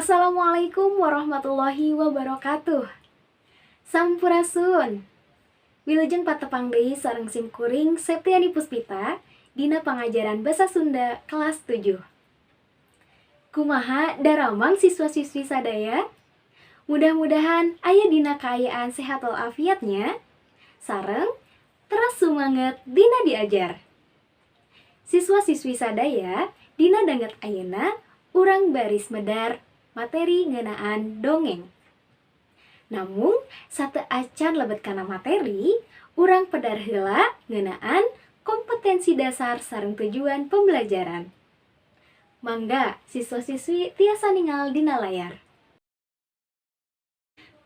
Assalamualaikum warahmatullahi wabarakatuh. Sampurasun. Wilujeng patepang deui sareng sim kuring Septiani Puspita dina pangajaran Basa Sunda kelas 7. Kumaha daramang siswa-siswi sadaya? Mudah-mudahan aya dina kaayaan sehat walafiat nya. Sareng teras sumanget dina diajar. Siswa-siswi sadaya, dina danget ayeuna urang baris medar materi ngeunaan dongeng. Namun, sateuacan lebet kana materi, urang pedar heula ngeunaan kompetensi dasar sareng tujuan pembelajaran. Mangga siswa-siswi tiasa ningal dina layar.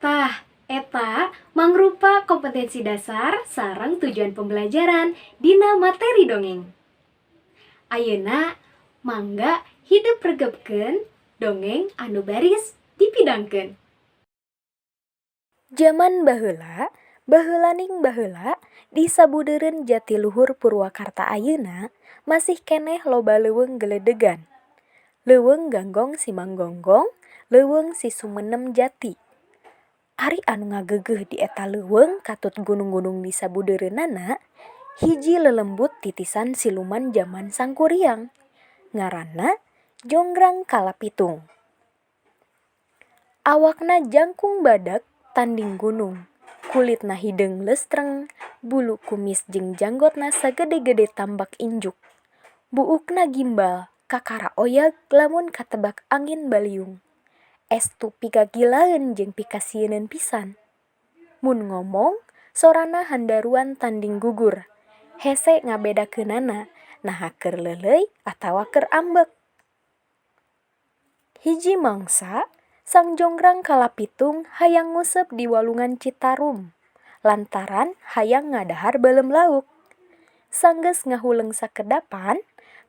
Tah, eta mangrupa kompetensi dasar sareng tujuan pembelajaran dina materi dongeng. Ayeuna mangga hidep regepkeun dongeng anu baris dipidangkeun. Jaman baheula, baheulaning baheula, di sabudeureun jatiluhur Purwakarta ayeuna masih keneh loba leuweung geledegan. Leuweung Ganggong Simanggonggong, Leuweung Sisumenem Jati. Ari anu ngageugeuh di eta leuweung katut gunung-gunung di sabudeureunana, hiji lelembut titisan siluman jaman Sangkuriang. Ngaranna Jonggrang Kalapitung. Awakna jangkung badag tanding gunung, kulitna hideung leustreng, bulu kumis jeung janggotna sagede-gede tambak injuk. Buukna gimbal, kakara oyag lamun katebak angin baliung. Estu pikagilaeun jeung pikasieuneun pisan. Mun ngomong, sorana handaruan tanding gugur. Hese ngabedakeunana, naha keur leuleuy atawa keur ambek. Hiji mangsa, Sang Jonggrang Kalapitung hayang nguseup di walungan Citarum, lantaran hayang ngadahar beuleum lauk. Sanggeus ngahuleng sakedapan,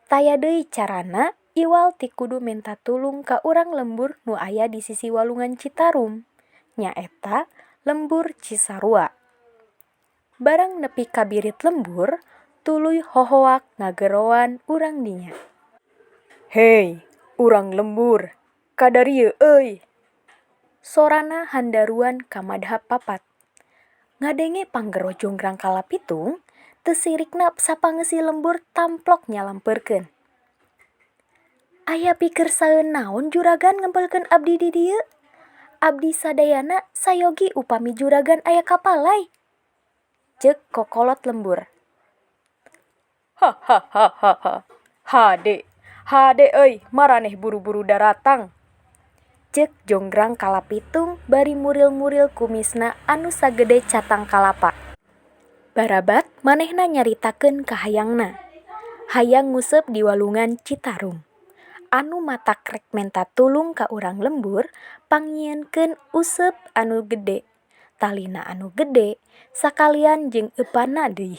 taya deui carana iwal ti kudu menta tulung ka urang lembur nu aya di sisi walungan Citarum, nyaeta Lembur Cisarua. Barang nepi ka birit lembur, tuluy hohoak ngageroan urang dinya. "Hei, urang lembur, kadarieu euy!" Sorana handaruan ka madhab papat. Ngadenge panggero Jonggrang Kalapitung, teu sirikna sapangeusi lembur tamplok nyalampeurkeun. "Aya pikersaeun naon juragan ngempelkeun abdi di dieu? Abdi sadayana sayogi upami juragan aya kapalai," ceuk kokolot lembur. "Hahahaha, hade, hade euy maraneh buru-buru daratang," ceuk Jonggrang Kalapitung bari muril-muril kumisna anu sagede catang kalapa. Barabat manehna nyaritakeun kahayangna, hayang nguseup di walungan Citarum. Anu matak rek menta tulung ka urang lembur pangnyieunkeun useup anu gede, talina anu gede, sakalian jeung eupanna deui.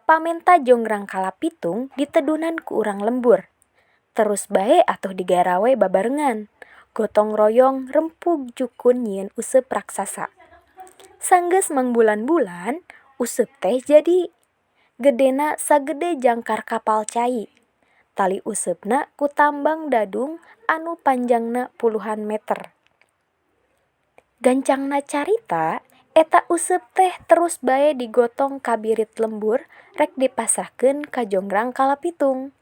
Pamenta Jonggrang Kalapitung ditedunan ku urang lembur. Terus bae atuh digarawe babarengan, gotong royong rempug jukun nyieun useup raksasa. Sanggeus mangbulan-bulan, useup teh jadi. Gedena sagede jangkar kapal cai. Tali useupna ku tambang dadung anu panjangna puluhan meter. Gancangna carita, eta useup teh terus bae digotong ka birit lembur rek dipasrahkeun ka Jonggrang Kalapitung.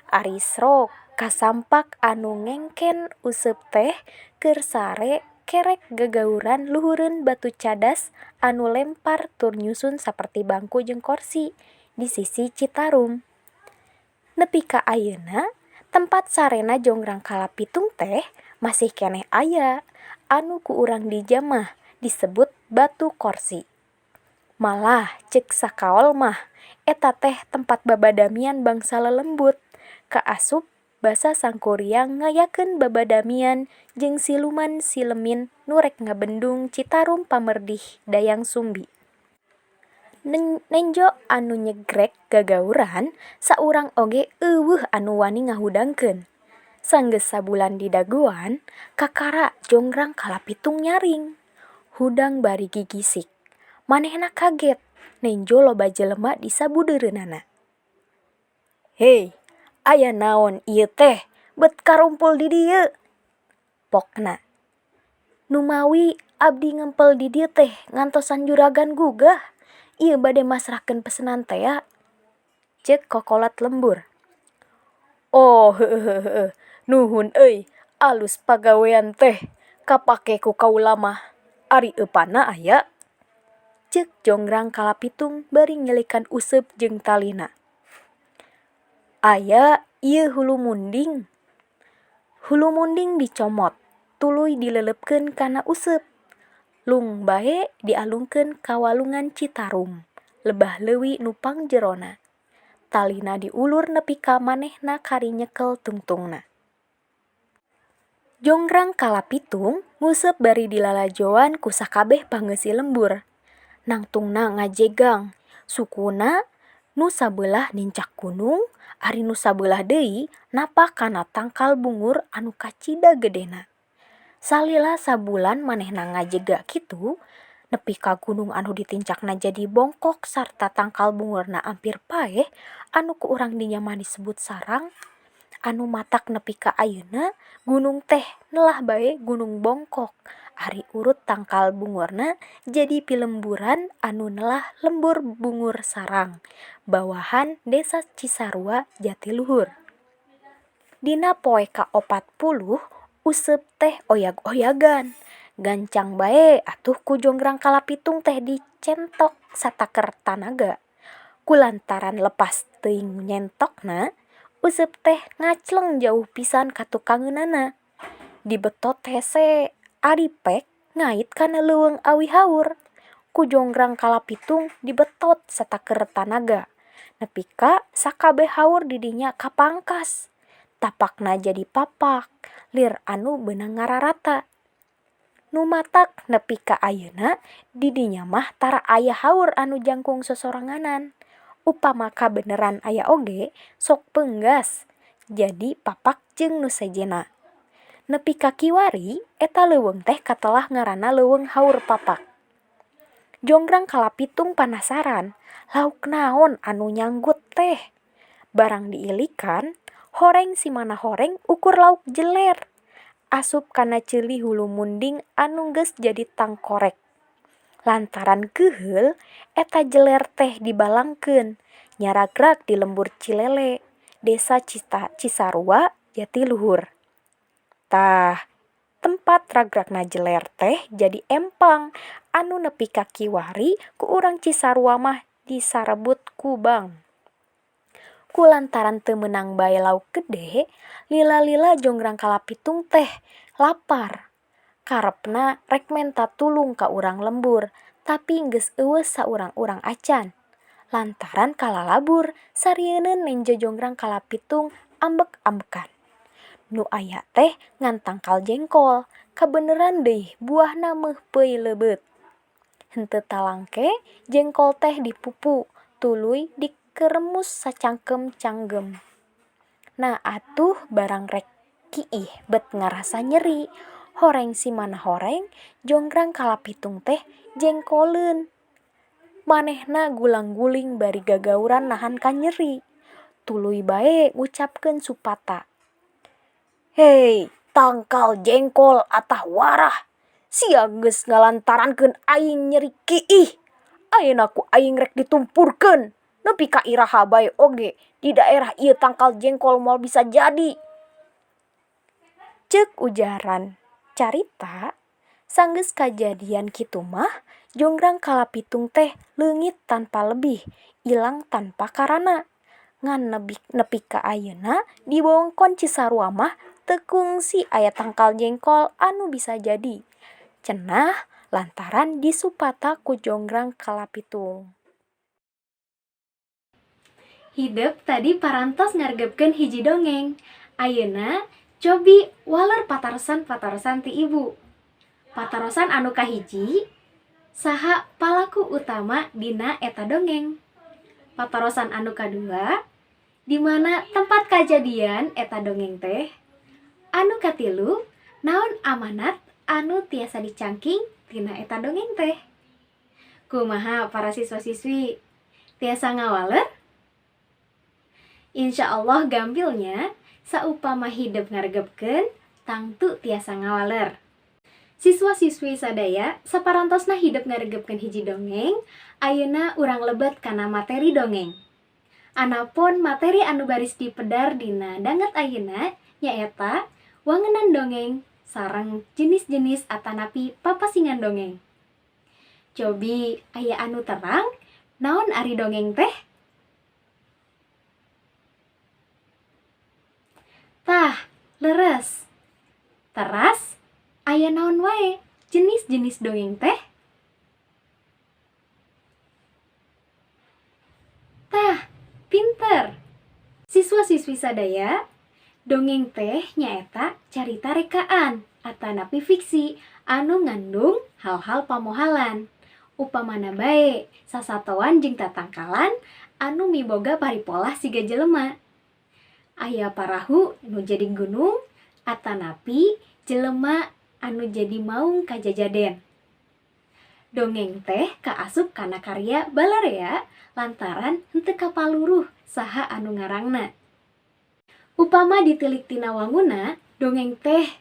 Ari srok kasampak anu ngengken useup teh keur sare kerek gagauran luhureun batu cadas anu lempar tur nyusun saperti bangku jeung korsi di sisi Citarum. Nepi ka ayeuna tempat sarena Jonggrang Kalapitung teh masih keneh aya anu ku urang dijamah disebut Batu Korsi. Malah ceuk sakaol mah eta teh tempat babadamian bangsa lelembut kaasup basa Sangkuriang ngayakeun babadamian jeung siluman silemin nu rek ngabendung Citarum pamerdih Dayang Sumbi. Nenjo anu nyegrek gagauran, saurang oge euweuh anu wani ngahudangkeun. Sanggeus sabulan didagoan, kakara Jonggrang Kalapitung nyaring. Hudang bari gigisik. Manehna kaget nenjo loba jelema di sabudeureunana. "Hei, aya naon ieu teh bet karumpul di dieu?" Pokna. Numawi abdi ngempel di dieu teh ngantosan juragan gugah. Ieu bade masrahkeun pesenan tea. Ceuk kokolot lembur. Oh heueuh heueuh nuhun euy alus pagawean teh kapake ku kaula mah. Ari eupanna aya? Ceuk Jonggrang Kalapitung bari ngilikan useup jeung talina. Aya ieu hulu munding. Hulu munding dicomot tuluy dileuleupkeun kana useup. Lung bae dialungkeun ka walungan Citarum, lebah leuwi nu pangjerona. Talina diulur nepi ka manehna kari nyekel tungtungna. Jonggrang Kalapitung nguseup bari dilalajoan ku sakabeh pangeusi lembur. Nangtungna ngajegang, sukuna nu sabeulah nincak gunung, ari nu sabeulah deui napak kana tangkal bungur anu kacida gedena. Salila sabulan manehna ngajega kitu, nepi ka gunung anu ditincakna jadi bongkok sarta tangkal bungurna ampir paeh anu ku urang dinya mah disebut sarang. Anu matak nepi ka ayeuna gunung teh nelah bae Gunung Bongkok, ari urut tangkal bungurna jadi pilemburan anu nelah Lembur Bungur Sarang, bawahan Desa Cisarua Jatiluhur. Dina poe ka-40 useup teh oyag-oyagan. Gancang bae atuh ku Jonggrang Kalapitung teh dicentok sataker tanaga. Kulantaran lepas teuing nyentokna, useup teh ngacleng jauh pisan ka tukangeunana. Dibetot hese, ari pek ngait kana leuweung awi haur. Ku Jonggrang Kalapitung dibetot sataker tanaga, nepi ka sakabeh haur di dinya kapangkas. Tapakna jadi papak, lir anu beunang ngararata. Nu matak nepi ka ayeuna di dinya mah tara aya haur anu jangkung sosoranganan. Upama kabeneran aya oge, sok peunggas jadi papak jeung nu sejenna. Nepi ka kiwari eta leuweung teh katelah ngaranna Leuweung Haur Papak. Jonggrang Kalapitung panasaran, lauk naon anu nyanggut teh. Barang diilikan, horeng simana horeng ukur lauk jeler. Asup kana ceuli hulu munding anu geus jadi tangkorek. Lantaran keuheul, eta jeler teh dibalangkeun, nyaragrag di lembur Cilele, Desa Cisarua, Jatiluhur. Tah, tempat ragragna jeler teh jadi empang anu nepi ka kiwari ku urang Cisarua mah disarebut kubang. Kulantaran teu meunang bae lauk gede, lila-lila Jonggrang Kalapitung teh lapar. Karepna rek menta tulung ka urang lembur, tapi geus eueuh saurang-urang acan. Lantaran kalalabur, sarieuneun nenjo Jonggrang Kalapitung ambek-ambekan. Nu aya teh ngan tangkal jengkol, kabeneran deui buahna meuhpeuy leubeut. Henteu talangke, jengkol teh dipupu, tuluy dikeremus sacangkem-canggem. Nah atuh barang rek kiih bet ngarasa nyeri. Horeng simana horeng, Jonggrang Kalapitung teh jengkoleun. Manehna gulang-guling bari gagauran nahan kanyeri. Tuluy bae ngucapkeun supata. Hei, tangkal jengkol atah warah. Sia geus ngalantarankeun aing nyeri kiih. Ayeuna ku aing rek ditumpurkeun. Nepi ka iraha bae oge di daerah ieu tangkal jengkol moal bisa jadi. Ceuk ujaran carita, sanggeus kajadian kitu mah Jonggrang Kalapitung teh leungit tanpa lebih, ilang tanpa karana. Ngan nepi ka ayeuna di wewengkon Cisarua mah teu kungsi aya tangkal jengkol anu bisa jadi. Cenah lantaran disupata ku Jonggrang Kalapitung. Hidep tadi parantos ngaregepkeun hiji dongeng. Ayeuna cobi waler patarosan-patarosan ti ibu. Patarosan anu kahiji, saha palaku utama dina eta dongeng? Patarosan anu kadua, di mana tempat kajadian eta dongeng teh? Anu katilu, naon amanat anu tiasa dicangking tina eta dongeng teh? Kumaha para siswa-siswi? Tiasa ngawaler? Insya Allah gampilnya, saupama hidep ngaregepkeun, Tangtu tiasa ngawaler. Siswa-siswi sadaya, saparantosna hidep ngaregepkeun hiji dongeng, ayeuna urang lebet kana materi dongeng. Anapun materi anu baris dipedar dina danget ayeuna nyaeta wangenan dongeng sareng jenis-jenis atanapi papasingan dongeng. Cobi aya anu terang, naon ari dongeng teh? Tah, leres. Teras, aya naon wae jenis-jenis dongeng teh? Tah, pinter. Siswa-siswi sadaya, dongeng teh nyaeta carita rekaan atanapi fiksi anu ngandung hal-hal pamohalan. Upamana bae, sasatoan jeung tatangkalan anu miboga paripolah siga jelema. Aya parahu nu jadi gunung atanapi jelema anu jadi maung kajajaden. Dongeng teh kaasup kana karya balarea lantaran henteu kapaluruh saha anu ngarangna. Upama ditilik tina wanguna, dongeng teh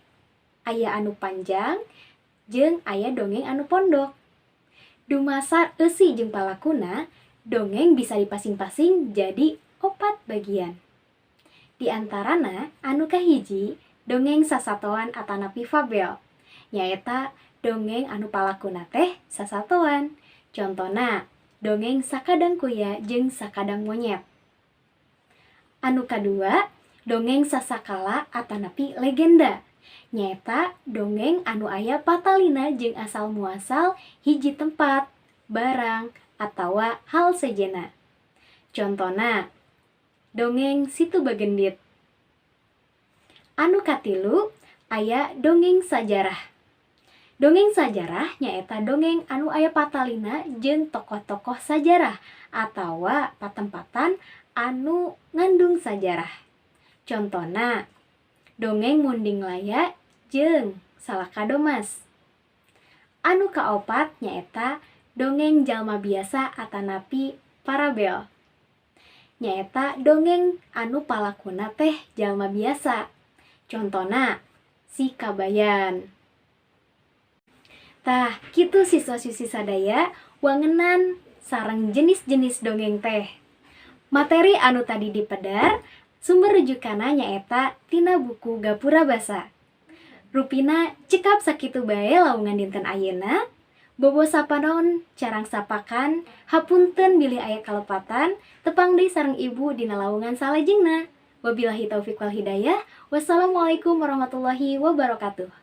aya anu panjang jeung aya dongeng anu pondok. Dumasar eusi jeung palakuna, dongeng bisa dipasing-pasing jadi 4 bagian. Di antarana anu kahiji dongeng sasatoan atanapi fabel, nyaeta dongeng anu palakuna teh sasatoan. Contona dongeng Sakadang Kuya jeung Sakadang Monyet. Anu kadua, dongeng sasakala atanapi legenda, nyaeta dongeng anu aya patalina jeung asal muasal hiji tempat, barang, atawa hal sejena. Contona dongeng Situ Bagendit. Anu katilu, aya dongeng sajarah. Dongeng sajarah nyaeta dongeng anu aya patalina jeung tokoh-tokoh sajarah atawa patempatan anu ngandung sajarah. Contona dongeng Munding Laya jeung Salaka Domas. Anu kaopat nyaeta dongeng jalma biasa atanapi parabel. Nyaeta dongeng anu palakuna teh jalma biasa. Contona si Kabayan. Tah, kitu siswa-siswi sadaya wangenan sareng jenis-jenis dongeng teh. Materi anu tadi dipedar, sumber rujukanna nyaeta tina buku Gapura Basa. Rupina cekap sakitu bae laungan dinten ayeuna. Bobo sapanon, carang sapakan, hapunten bilih aya kalepatan, tepang deui sareng ibu dina laungan salajengna. Wabillahi taufik wal hidayah. Wassalamualaikum warahmatullahi wabarakatuh.